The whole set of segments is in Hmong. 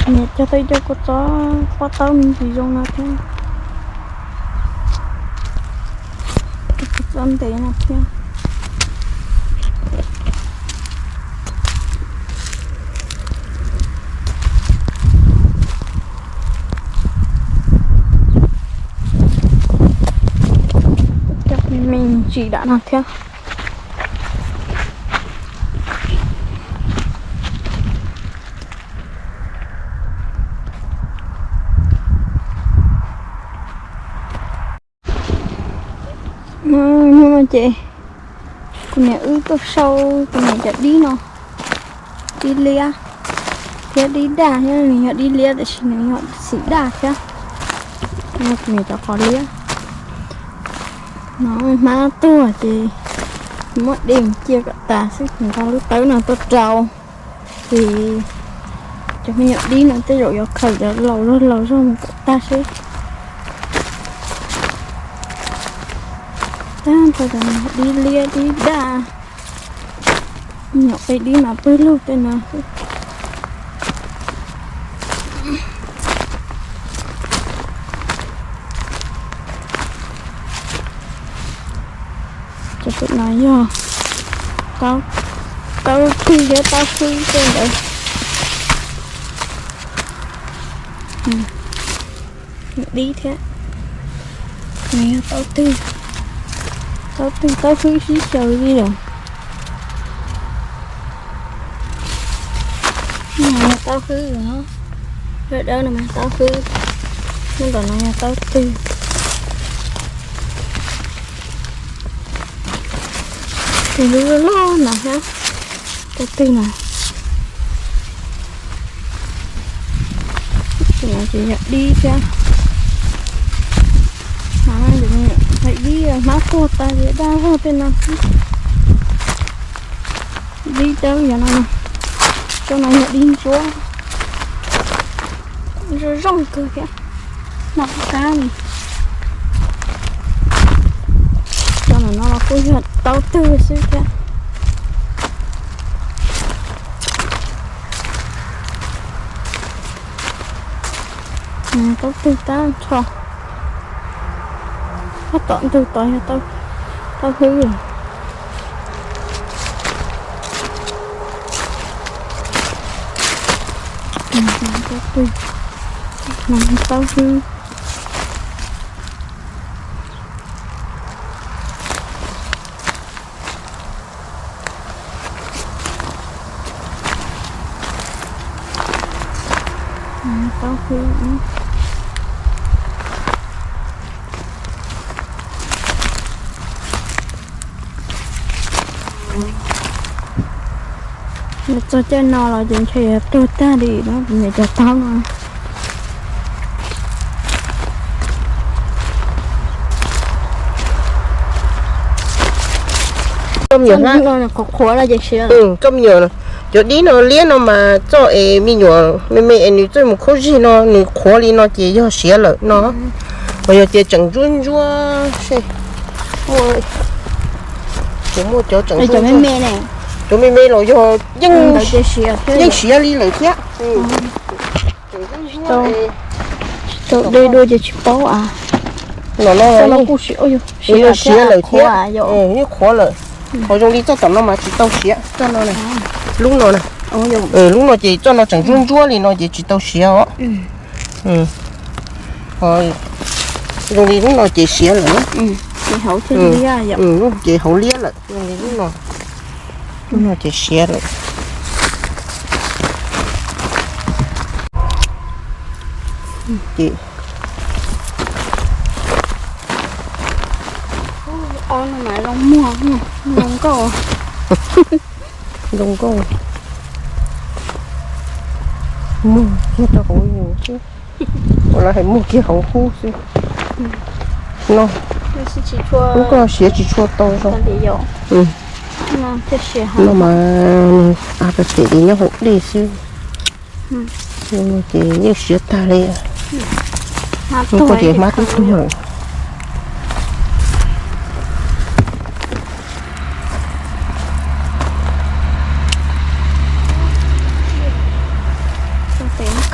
Niam cog tau ib co kua txob pob taub me ntsis zoo no thiab. Kua txob ntev no thiab. Cog me ntsis dam no thiab. Hnub no ces kuv niam wb tuaj sau kuv niam cov dib no, dib liab thiab dib daj thiab. Nws yog dib liab tiam sis nws yog xim daj thiab. Kuv niam cov qos liab no hmab tuag ces muab de mus cia kom tas xwb, nqa lub tawb no tuaj rau. Ces cov me nyuam dib no tej zaum yuav khaws cov laus zog laus zog mus kom tag seb. Tab sis cov dib liab dib daj, me nyuam qe dib mas pwg lug tej no. Cov pem no yog taub twg thiab taub hwb tej ntawd. Dib thiab. Nws yog taub twg, taub twg taub hwb sib xyaw li lawm. Taub hwb, dawb dawb no mas taub hwb, nyob ntawm no yog taub twg. Ces lub loj loj no thiab, taub twg no. Ces yog dib thiab. Hmab, hmab dib, hmab tuag tas ces daj vog tej no xwb. Dib dawb yog no, cov no yog dib ntsuab, zoo zoo kawg thiab. Noj qab li. Cov no los kuj yog taub twg xwb thiab. Taub twg tab nrho, tab tom ntug tod yog taub hwb. Taub twg, taub hwb. Taub hwb. Txog caij no los ces ntshe yuav tuag tag li no, kuv niam cov taub no. Koj me nyuam, cov dib no liab no mas txoj es me nyuam me me es nws txawj mus khaub zig no nws qhuav li no ces yog siav lawm no. Mas yog tias tseem ntsuab ntsuab, muaj cov tseem, cov me me los yog yeej siav li lawm thiab. Tsis tau de dua ces tsis paub. No no kuj siav lawm thiab, yeej qhuav lawm. Qhov zoo li txoj tom no mas tsis tau siav, txoj no, lub no na. Lub no ces txoj no tseem ntsuab ntsuab li no ces tsis tau siav os. Zoo li lub no ces siav lawm. Ces hauv liab lawm, zoo li lub no. Lub no ces siav lawm. Ces ob no mas zoo muag, zoo nkauj. Zoo nkauj. Muag kiag rau hauv nyuv xwb. Ua lawv hais muag kiag hauv hub xwb. No, lub koj siav tsis tshua tau zoo. No mas av pem ces nyob hauv dej xwb. Ces yeej siav tag li. Koj ces hmab twb tuag lawm.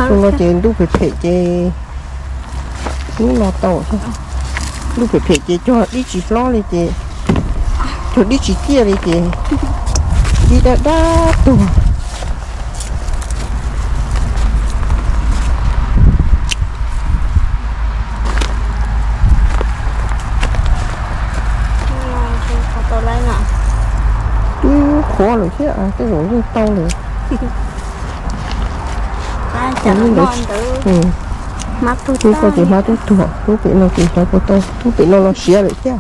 Xyoo no ces ntuj phem phem ces hnub no tau. Ntuj phem phem ces cog dib tsis hlob li ces, cog dib tsis ciaj li ces dib dab dab tuag. Twb qhuav lawm thiab, tej zaum yeej tau lawm. Hnub no ces hmab twb tuag, lub pem no ces xyov puas tau, lub pem no los siav lawm thiab.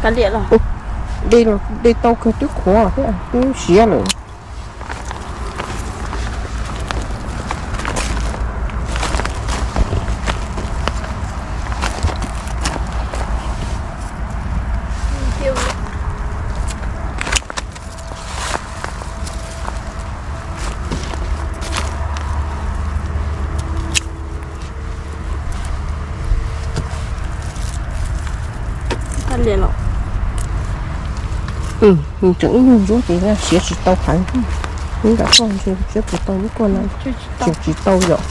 Kav liam los, de los de tau kawg, twb qhuav thiab twb siav lawm. Kav liam los, tseem ib nyuag ntsuab ces siav tsis tau heev. Lub nram toj ntshe siav puas tau lub ko na, tseem tsis tau yom.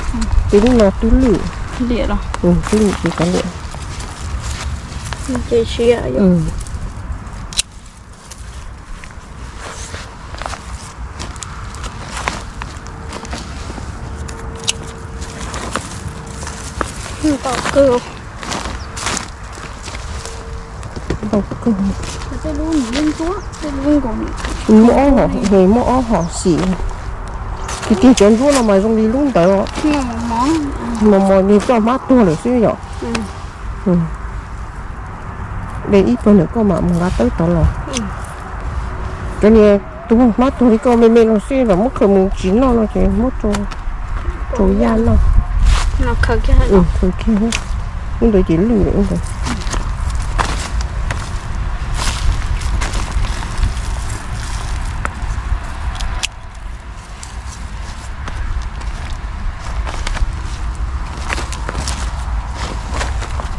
Tej lub no twb lwj, twb lwj ces kav liam. Ntau kawg. Muaj ob hom, muaj ob hom xim. Tiag tiag cov ntsuab no mas zoo li lub ntawd, mos mos li coj hmab tuag lawm xwb yom. De ib pawg ntawm koj mam mus nqa tawb tod los. Cov niag tuag hmab tuag li koj me me no xwb los muab khaws mus tsis noj no ces muab rau yaj noj. Khaws kiag, lub ntawd ces lwj lawm ntag.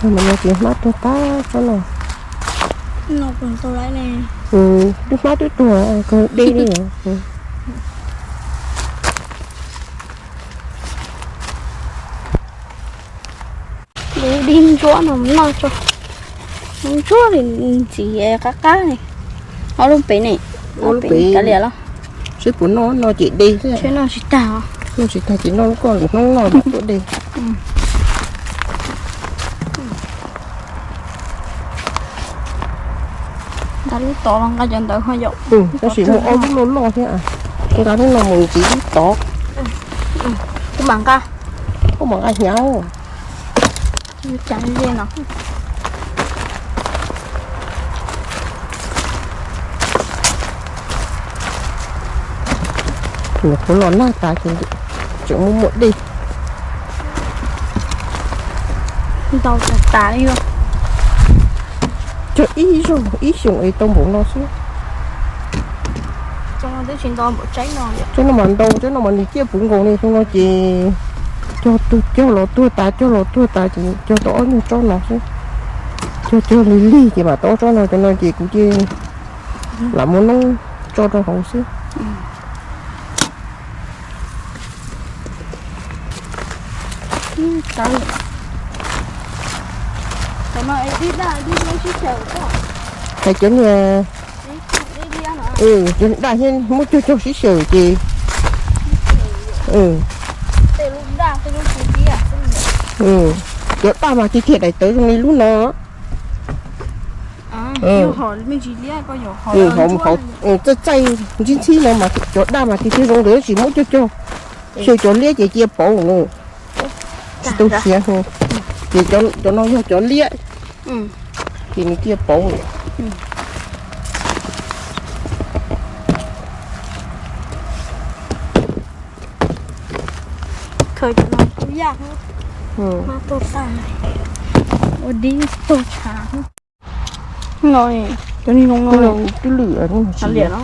Mas no ces hmab tuag tag tsob no. Twb hmab twb tuag kawg dej li. Lub dib ntsuab no noj tso, ntsuab li ntxiv qab qab li. Ob lub pem ne, ob lub pem kav liam los. Seb puas noj, noj ces de xwb. Noj tsis tag, noj tsis tag ces noj lub koj lwm hnub noj mam tuaj de. Nqa lub tod los nqa cov ntawd ho yom. Tab sis muaj ob lub loj loj thiab, nqa lub no mus ntxiv lub tod. Kuv mam nqa, kuv mam nqa hnyav. Nyuam qhuav los nag tas ces tseem muaj muaj dej. Ntau tas tas li. Cog ib zaug ib xyoos es tau npaum no xwb. Tsaib no mas ntau, tsaib no mas nws ciaj puv nkaus li, xyoo no ces cog tuag cog los tuag tas, cog los tuag tas ces cog tau ob nyuag tsob no xwb. Cog cog lig lig ces mam tau ob tsob no, cov no ces kuv cia lam muab noob tso rau hauv xwb. Hais cov niag, cov daj thiab muab cog cog sib xyaw ces, cov daj mas tiag tiag daim tawv zoo li lub no. Txaij txaij ntxhib ntxhib no mas cov daj mas tiag tiag zoo ntawd, tsis muab cog cog, xyaw cov liab ces cia pauv lawm. Tsis tau siav. Ces cov no yog cov liab, ces nws cia pauv lawm. Khaws cov no kuj yaj, hmab tuag tag, ua dib tuag tshav. No Cov niag zoo no twb lwj. Liam no.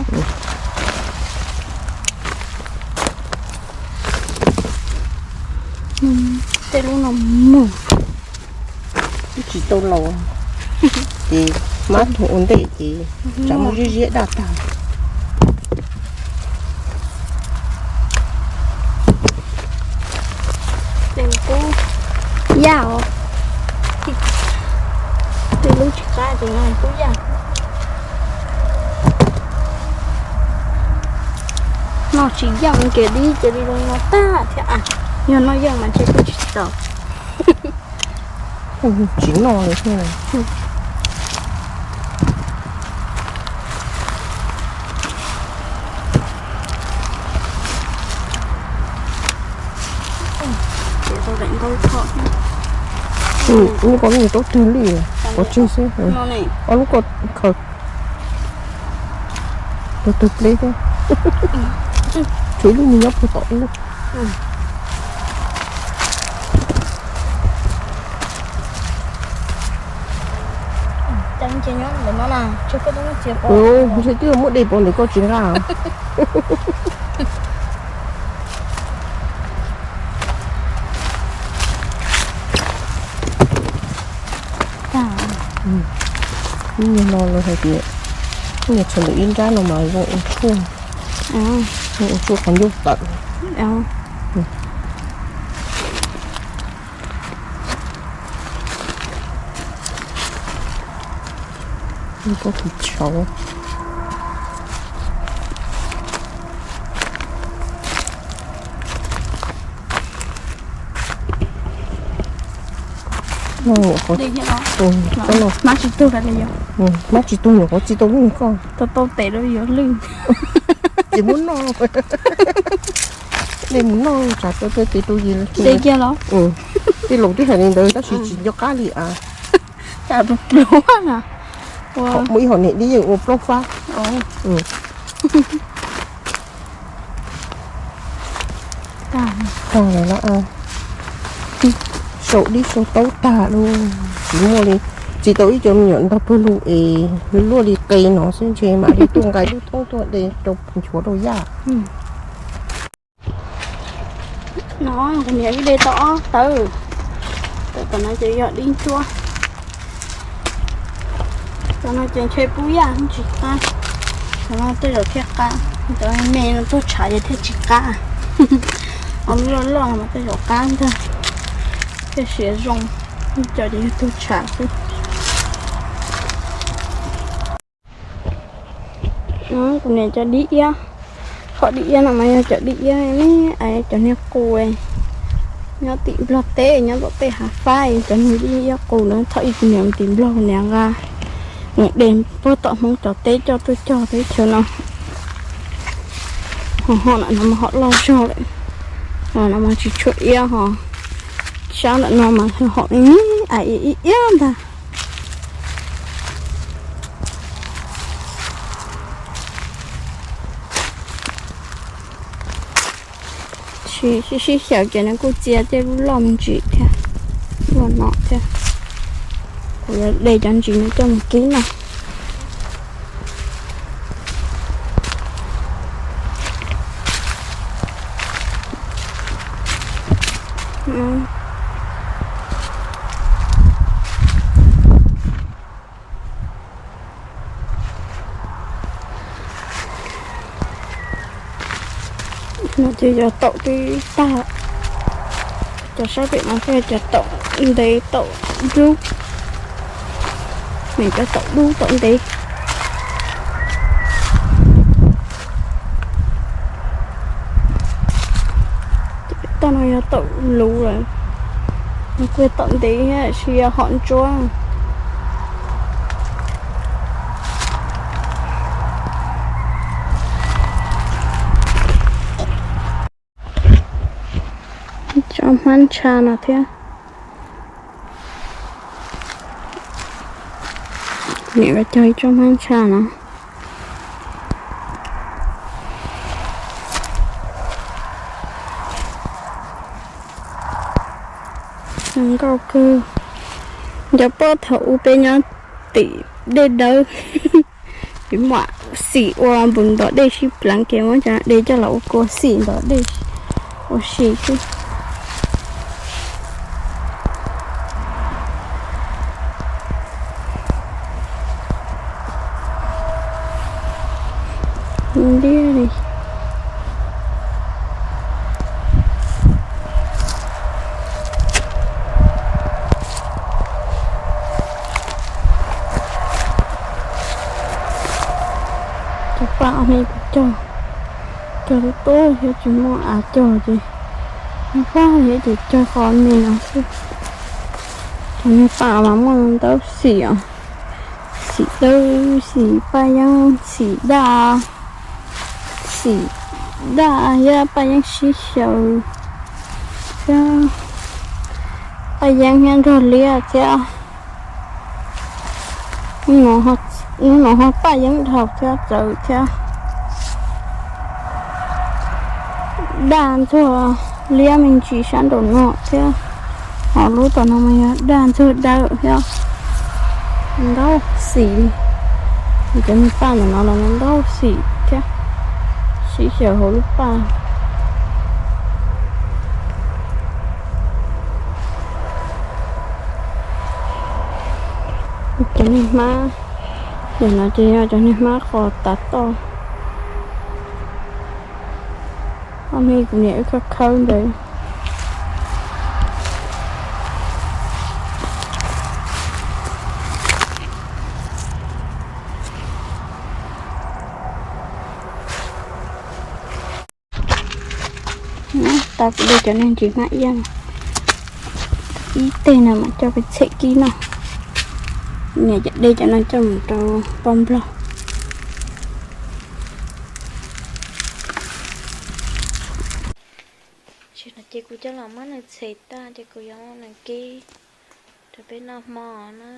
Tej lub no muag. Tsis tau laus ces mab thum ua ntej ces tsam muaj ziab ziab daj tag. Ces kub yaj os. Tej lub tsis qab ces kub yaj. Noj tsis yeej ces dib cia li zoo no tag thiab. Yog noj yeej mas ntshe kuj tsis tau. Tsis noj li thiab. Lub ko lub nyuag taub twg li, pov tseg xwb. Ob lub ko khaws tug tug pleb thiab. Tshuav ib lub nyob puag tom ub. Ntshe twb muab de pov ntawm koj tsis nqa. Ib nyuag no lawv hais tias ib nyuag txhua ntawm ib nrab no mas zoo ua tshuaj, zoo ua tshuaj qhov ncauj tawm. Koj tus tshauv. Hmab tsis tug, hmab tsis tug nyuam qhuav txi tau lub nyuag koj. Tau tau tes rau yuav lwj. Ces muab noj. Nej mus noj tsam tau tes rau yus. Tej laus twb hais li ntawd tab sis tsis nco qab li as. Muaj ib hom niam dib yeej ua plaub fab. Tag lawm, sau dib sau taub tag lawm, tsis muaj li. Txi tau ib co me nyuam ntog pawg lug es luaj li qe no xwb ntshe mam li tuaj nqa ib lub thoob tuaj de rau nchuav rau yaj. No kuv niam wb de tau ob tawb, tawm tom no ces yog dib ntsuab. Cov no ces ntshe pub yaj tsis qab, cov no tej zaum thiaj qab, cov me no tuag tshav ces thiaj tsis qab. Ho lub loj loj no mas tej zaum qab ntag, thiaj siav zoo, cov ces yog tuag tshav xwb. Kuv niam cov dib iab, qhov dib iab no mas yog cov dib iab me, cov niag qus nyob tim Nplog teb, nyob tom tej hav fab, cov niag dib iab qus ntawd thaum ub kuv niam mus tim Nplog niam nqa mus de puag tom Hmoob cov teb coj tuaj cog teb chaws no. Ho hom ntawm no mas hom loj zog lawm, no mas tsis tshua iab ho, sab ntawm no mas hom ib ib iab ntag. Sib sib xyaw ces nws kuj txia tej lub loj me ntsis thiab, loj no thiab. Kuv yuav de cov ntsis no coj mus kib no. No ces cov taum twb tag, cov sab pem no thiaj cov taum ntev taum dub, niam cov taum dub taum ntev. Toj no yog taum luv lawm, nws kuj yog taum ntev thiab tiam sis yog hom ntsuab. Tsob hmab ntsha no thiab. Niam cog ib tsob hmab ntsha no. Zoo nkauj kawg. Nco pom thaum ub peb nyob tim dej dawb. Muam xim ua npus ntov dej sib pleev ces muab cov de coj los ua kua xim ntov dej ua si xwb. Ntiag li. Cov paj me kuv cog, cog tub tub thiab tsis muaj av cog ces, paj thiab ces cog qhov me no xwb. Cov me paj mas muaj ntau xim os, xim dawb, xim paj yeeb, xim daj, xim daj thiab paj yeeb sib xyaw thiab paj yeeb thiab nrog liab thiab. Hnub no ho paj yeeb dhau thiab txawv thiab. Daj ntxuag liab me ntsis sab nraum no thiab. Ho lub tom no mas yog daj ntxuag dawb thiab. Ntau xim li. Cov niag paj ntawm no los ntau xim thiab. Sib xyaw hauv lub paj. Cov niag hmab, ntawm no ces yog cov niag hmab qos tav toj. Ob me kuv niam wb khawb khawb ntawd. Tau kuv de cov niag ntsis hmab iab no, ib teg no mas coj peb txhem kib noj. Niam cov de cov no coj mus rau poj nplog. Tam sim no ces kuv coj los muab nws txhem tag ces kuv yuav muab nws kib rau peb noj hmo na.